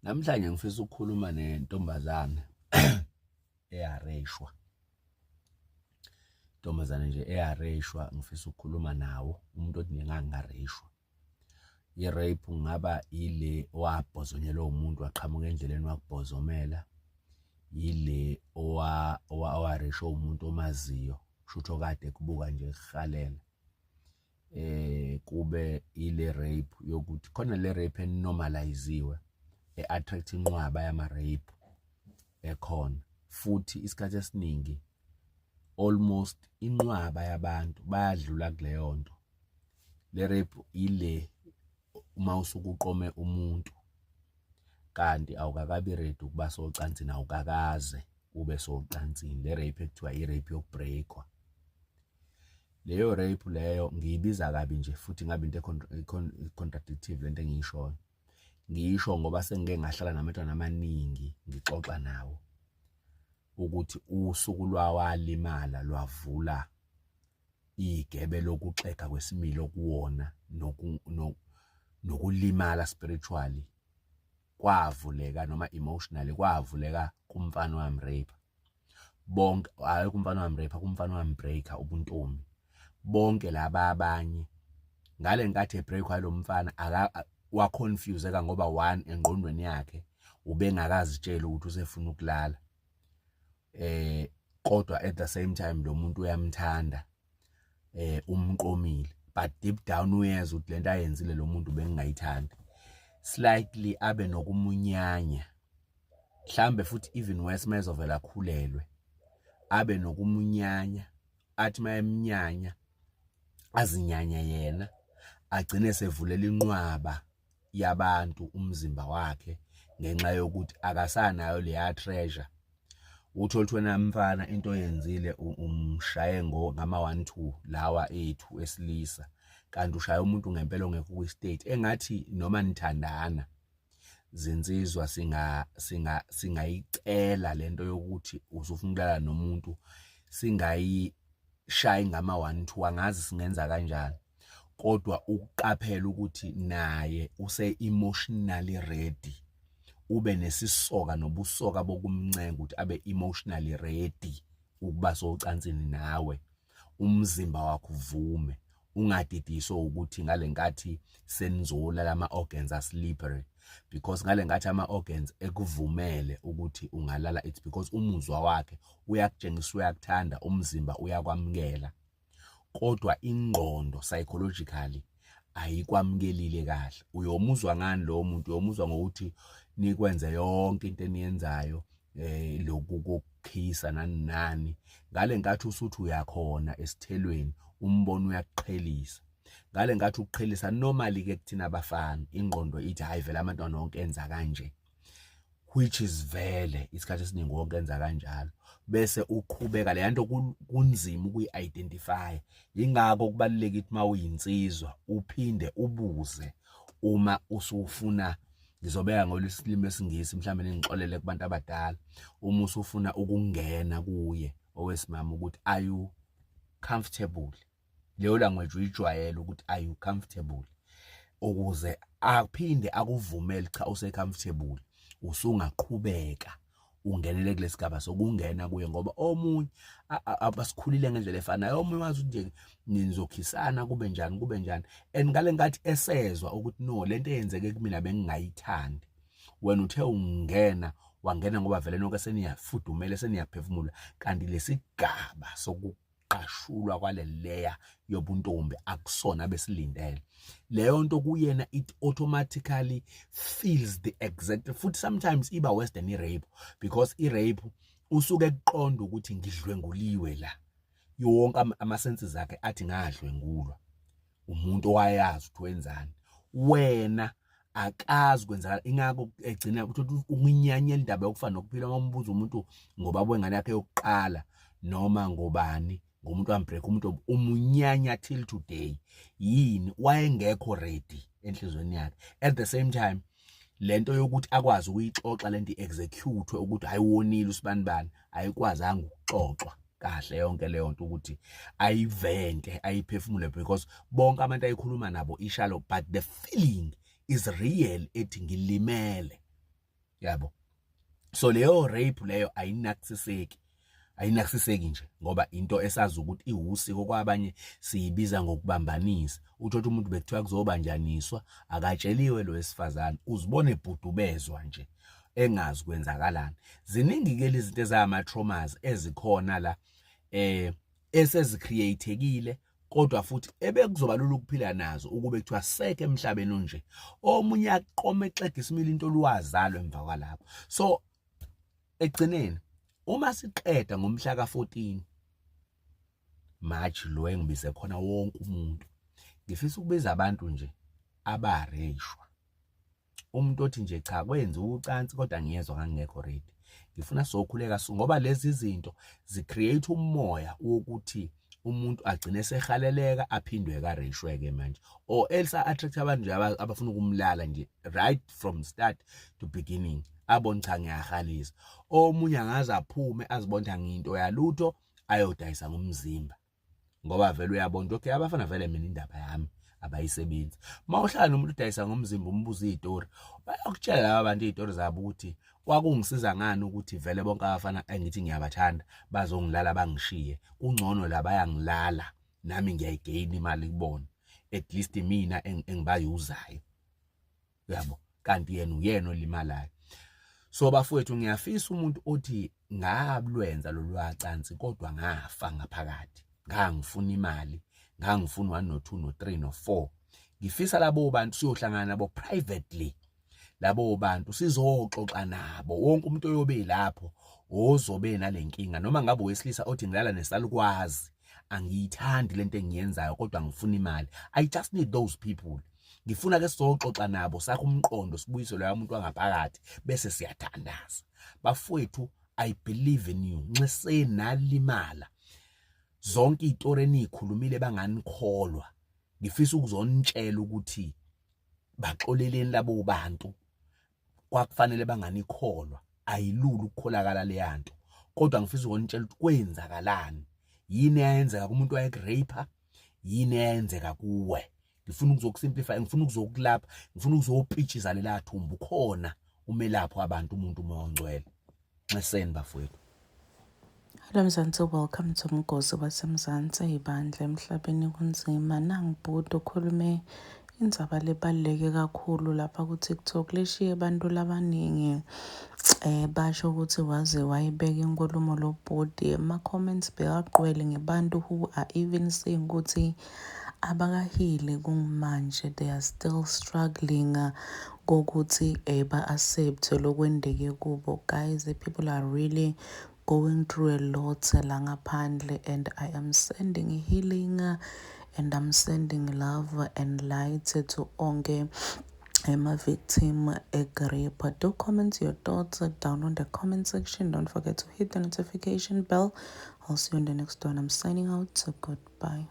Namhlanje ngifisa ukukhuluma nentombazane eyareshwa. Intombazane nje eyareshwa ngifisa ukukhuluma nawo umuntu othi ngingangareshwa. I-rape kungaba ile owabhozonyelwa umuntu waqhamuka endleleni wakubhozomela, yile owareshwa umuntu omaziyo kushuthi okade ekubuka nje ekuhalela. Kube ile rape yokuthi khona le rape enormaliziwe e-attract inqwaba yama rape ekhona futhi isikhathi esiningi almost inqwaba yabantu bayadlula kuleyo nto. Le rape ile uma usuke uqome umuntu kanti awukakabi ready ukuba socansini, awukakaze ube socansini, le rape ekuthiwa i-rape yokubreakwa. Leyo rape leyo ngiyibiza kabi nje futhi ngabe into contradictive lento engiyishoyo. Ngiyisho ngoba sengike ngahlala nabantwana amaningi ngixoxa nawo ukuthi usuku lwawalimala lwavula igebe lokuxega kwesimilo kuwona nokulimala spiritually kwavuleka noma emotionally kwavuleka kumfana wamrape. Bonke, hhayi kumfana wamrape, kumfana wambreaker ubuntombi. Bonke laba abanye ngale nkathi ebreakwa lo mfana waconfuseka ngoba one engqondweni yakhe ubengakazitsheli ukuthi usefuna ukulala, kodwa at the same time lo muntu uyamthanda, umqomile, but deep down uyezwa ukuthi lento ayenzile lo muntu bengingayithandi. Slightly abe nokumunyanya mhlambe, futhi even worse mayezovela akhulelwe, abe nokumunyanya, athi mayemnyanya azinyanya yena, agcine sevulela inqwaba yabantu umzimba wakhe ngenxa yokuthi akasanayo leya treasure. Uthola ukuthi wena mfana into oyenzile umshaye ngama 1 2 lawa ethu esilisa, kanti ushaya umuntu ngempela ongekho kwi-state engathi noma nithandana. Zinsizwa, singa singa singayicela lento yokuthi usufuna ukulala nomuntu singayishayi ngama 1 2, angazi singenza kanjani, kodwa ukuqaphela ukuthi naye use emotionally ready, ube nesisoka nobusoka bokumncenga ukuthi abe emotionally ready ukuba socansini nawe, umzimba wakho uvume, ungadidiswa ukuthi ngalenkathi senizolala ama organs are slippery, because ngalenkathi ama organs ekuvumele ukuthi ungalala, it's because umuzwa wakhe uyakutshengisa uyakuthanda, umzimba uyakwamukela, kodwa ingqondo psychologically ayikwamukelile kahle. Uyomuzwa ngani lowo muntu? Uyomuzwa ngokuthi nikwenze yonke into eniyenzayo, lokhu kokukhisa nani nani, ngale nkathi usuthi uyakhona esithelweni umbono uyakuqhelisa. Ngale nkathi ukuqhelisa, normally ke kuthina abafana ingqondo ithi hayi vele abantwana wonke enza kanje, which is vele isikhathi esiningi wonke enza kanjalo, bese uqhubeka le nto kunzima ukuyi-identify. Yingakho kubalulekile ukuthi uma uyinsizwa uphinde ubuze uma usufuna, ngizobeka ngolwesilimi lwesiNgisi mhlawumbe ningixolele kubantu abadala, uma usufuna ukungena kuye owesimama ukuthi are you comfortable, leyo language uyijwayele ukuthi are you comfortable, ukuze aphinde akuvumele, cha use comfortable, usungaqhubeka ungenele kulesigaba sokungena kuye. Ngoba omunye abasikhulile ngendlela efanayo, omunye wazi ukuthi nje nizokhisana kube njani kube njani, and ngale nkathi esezwa ukuthi no lento eyenzeke kumina bengingayithandi, wena uthe ungena wangena ngoba vele nonke seniyafudumele, seniyaphefumula, kanti lesigaba sokuqashulwa kwale layer yobuntombi akusona besilindele. Leyo nto kuyena it automatically feels the exact, futhi sometimes iba worse than i-rape, because i-rape usuke ekuqonda ukuthi ngidlwenguliwe la, yonke ama-senses akhe athi ngadlwengulwa umuntu owayazi ukuthi wenzani, wena akazi kwenzakala. Ingakho egcina ukuthi ukunyanyela indaba yokufana nokuphila. Uma umbuza umuntu ngoba wengane yakhe yokuqala noma ngobani ngomuntu wambreak, umuntu umunyanya till today, yini? Wayengekho ready enhlizweni yakhe. At the same time lento yokuthi akwazi ukuyixoxa lento execute ukuthi hayiwonile usibanibani ayikwazanga ukuxoxwa kahle yonke leyo nto ukuthi ayivente ayiphefumule, because bonke abantu ayikhuluma nabo ishalo, but the feeling is real ethi ngilimele. Yabo, so leyo rape leyo ayinakusiseki, ayinakusiseki nje, ngoba into esazi ukuthi iwusiko kwabanye siyibiza ngokubambanisa. Uthola umuntu bekuthiwa kuzobanjaniswa, akatsheliwe lo wesifazane, uzibone ebhudubezwa nje engazi kwenzakalani. Ziningi ke lezi zinto ezama traumas ezikhona la esezicreatekile, kodwa futhi ebekuzoba lula ukuphila nazo ukube kuthiwa seke emhlabeni onje. Omunye aqome exega isimilo into olwazalwa emva kwalapho. So egcineni uma siqeda ngomhla ka-14 March lo engibize khona wonke umuntu, ngifisa ukubiza abantu nje abareyishwa, umuntu othi nje cha, kwenza ucansi kodwa ngiyezwa ngangekho ready. Ngifuna sokhuleka ngoba lezi zinto zicreate umoya wokuthi umuntu agcine sehaleleka aphindwe kareyishweke manje, or else attract abantu nje abafuna ukumlala nje right from start to beginning, abone cha, ngiyahalisa. Omunye angaze aphume azibona nginto yalutho, ayodayisa ngomzimba ngoba vele uyabona okay, abafana vele mina indaba yami abayisebenzi. Mawuhlala nomuntu udayisa ngomzimba, umbuza izitori, bayakutshela laba bantu izitori zabo ukuthi kwakungisiza ngani ukuthi vele bonke abafana engithi ngiyabathanda bazongilala bangishiye, kungcono la bayangilala nami ngiyayigain imali kubona, at least mina engibayuzayo, uyabo. Kanti yena uyena olimalayo. So bafowethu, ngiyafisa umuntu othi ngabalwenza lolu cansi kodwa ngafa ngaphakathi, ngangifuna imali, ngangifuna 1 no 2 no 3 no 4, ngifisa labo bantu siyohlangana nabo privately, labo bantu sizoxoxa nabo. Wonke umuntu oyobe lapho ozobe nalenkinga, noma ngabe owesilisa othi ngilala nesalukwazi, angiyithandi lento engiyenzayo kodwa ngifuna imali, I just need those people. Ngifuna ke sizoxoxa nabo, sakho umqondo, sibuyise loya muntu wangaphakathi, bese siyathandaza. Bafowethu, I believe in you. Nxese nalimala, zonke izitori enikhulumile banganikholwa, ngifisa ukuzonitshela ukuthi baxoleleni labo bantu, kwakufanele banganikholwa. Ayilula ukukholakala leyanto, kodwa ngifisa ukunitshela ukuthi kwenzakalani, yini eyayenzeka kumuntu wayekurape, yini eyayenzeka kuwe. Ngifuna ukuzokusimplify, ngifuna ukuzokulapha, ngifuna ukuzopitshiza lela thumbu. Khona umelaphi abantu, umuntu umoya ongcwele. Nxeseni bafowethu. Hello Mzansi, welcome to Mgosi waseMzansi. Ibandla, emhlabeni kunzima. Nangibhuti ukhulume indzaba lebaluleke kakhulu lapha ku-TikTok leshiye abantu labaningi basho ukuthi waze wayibeka inkulumo lo bhuti. Ama-comments bekagqwele ngebantu who are even saying ukuthi abakahili kungimanje, they are still struggling kokuthi ba-accept lokwendeke kubo. Guys, the people are really going through a lot la ngaphandle, and I am sending healing and I'm sending love and light to onke ema-victim e-rape. Do comment your thoughts down on the comment section. Don't forget to hit the notification bell. I'll see you in the next one. I'm signing out, so goodbye.